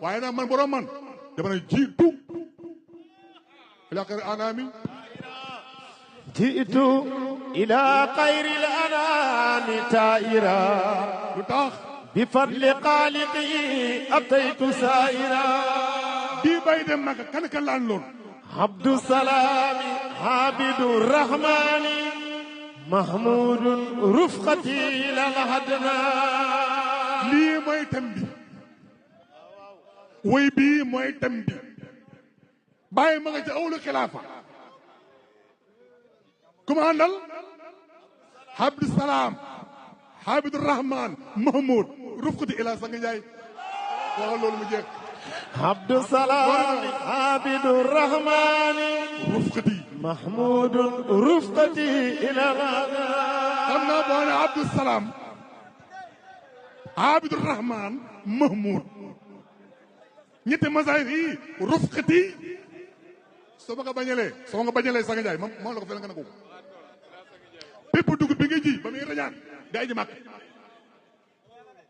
waaye nag man borom man dama ne jiitu ila xayri anami jiitu ila xayri anami taira lu tax bi fadli xaaliqi ataytu saira di bay dem Makka kan laan loon abdu salaami abidu rahmani mahmudun rufqati lal hadna lii mooy tem bi woy bii mooy tem bi bàyyi ma nga ca awlu xilaafa kuma àndal abdu salaam abidu rahman mahmud rufqati ila sang njaay waxal loolu mu jeex abdu salaam abidu rahmani rufqati mahmudun rufqati ila xam naa boo ne abdu salaam abidu rahman mahmud ñetti masaayix yi rufqati soo nga bañalee sang njaay moom la ko fel nga na ko bépp dugub bi nga ji ba muy rañaan di aji màkk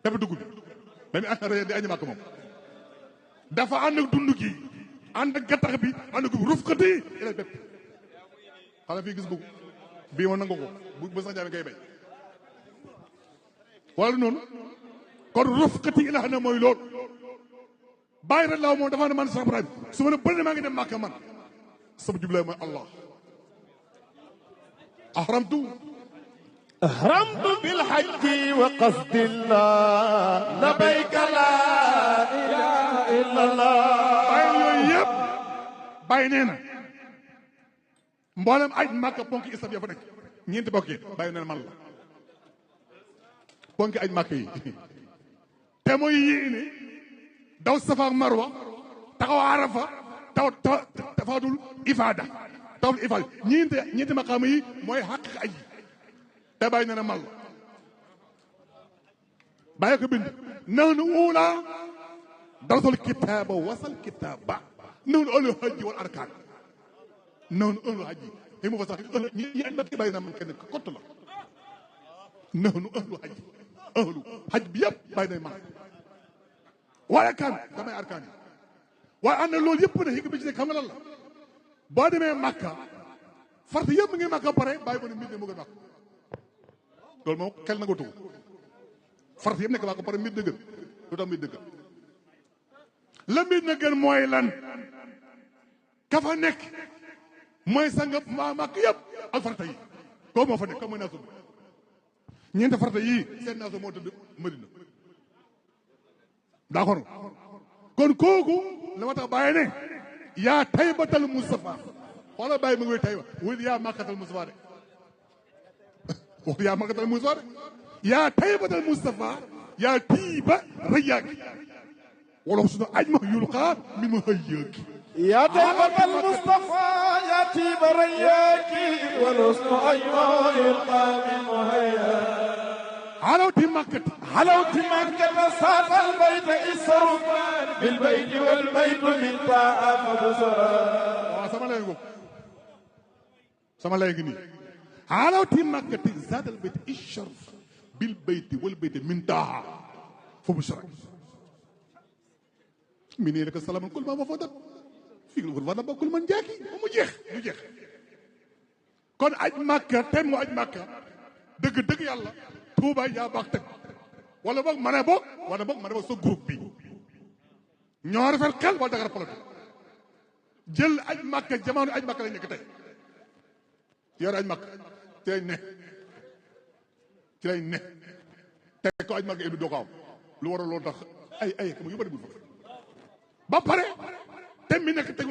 bépp dugub bi ba muy rañaan di aji màkk moom dafa ànd ak dund gi ànd ak gattax bi ànd ak rufqati ila bépp xanaa fii gis nga ko bii ma nangu ko bu sax jaame ngay bay wala noonu kon rufqati ila xam ne mooy loolu bàyyi rek laaw moom dafa ne man Cheikh Ibrahim su ma ne bëri maa ngi dem Màkka man sama jublaay mooy Allah ahramtu bil hajji wa qasdillah labayka la ilaha illallah bàyyi yooyu yëpp bàyyi nee na mboolem aj Màkka ponki islam ya fa nekk ñeenti bokk yi bàyyi nee na man la ponki aj Màkka yi te mooy yéene daw Safa ak Marwa taxaw Arafa tafaatul ifaada ñeenti maqaama yi mooy xaqiq aj yi te bàyyi nee na man la bàyyi ko bind nahnu uula darsul kitaaba wasal kitaaba nahnu ahlu hajji wal arkaan nahnu ahlu hajji yi mu fa sax ñi aj bat ki bàyyi na man kenn kott la nahnu ahlu hajji ahlu hajj bi yëpp bàyyi na man waaye arkaan damay arkaan yi waaye ànd na loolu yëpp ne xikma bi ci nekk xam nga lan la boo demee Makka farta yëpp ngi Makka pare bàyyi ba ne mbir ne moo gën Makka loolu moom xel na nga tugu farta yëpp nekk Makka pare mbir dëggal lu tax mbir dëggal la mbir na gën mooy lan ka fa nekk mooy sanga Makka yëpp ak farta yi koo moo fa nekk ka mooy naa sub ñeenti farta yii seen naa so moo tëdd Madina d'accord kon kooku la ma tax bàyyi ne yaa taybatal Mustafa xoola bàyyi mu ngi tayba wul yaa makkatal Mustafa de wax yaa makkatal Mustafa de yaa taybatal Mustafa yaa tiiba rayaaki wala sunu aj ma yulqaa min ma hayyaaki yaa taybatal Mustafa yaa tiiba rayaaki wala sunu aj ma yulqaa min ma hayyaaki حلاوة مكة صاف البيت إسرف بالبيت والبيت من طاعة فبصرا sama lay ngi nii حلاوة مكة زاد البيت الشرف بالبيت والبيت من طاعة فبصرا من لك السلام كل ما مفضل في الغرفة كل من جاكي ومجيخ kon aj Makka tem mu aj Makka dëgg yàlla Tuuba yaa baax teg wala boog ma ne boog sa groupe bi ñoo rafet xel wala Dakar Plateau jël aj Makka jamono aj Makka lañ nekk tey yor aj Makka ci lañ ne tey ko aj Makka indi doo ko am lu waral loolu tax ay yu bari bu fa ba pare tem mi nekk teg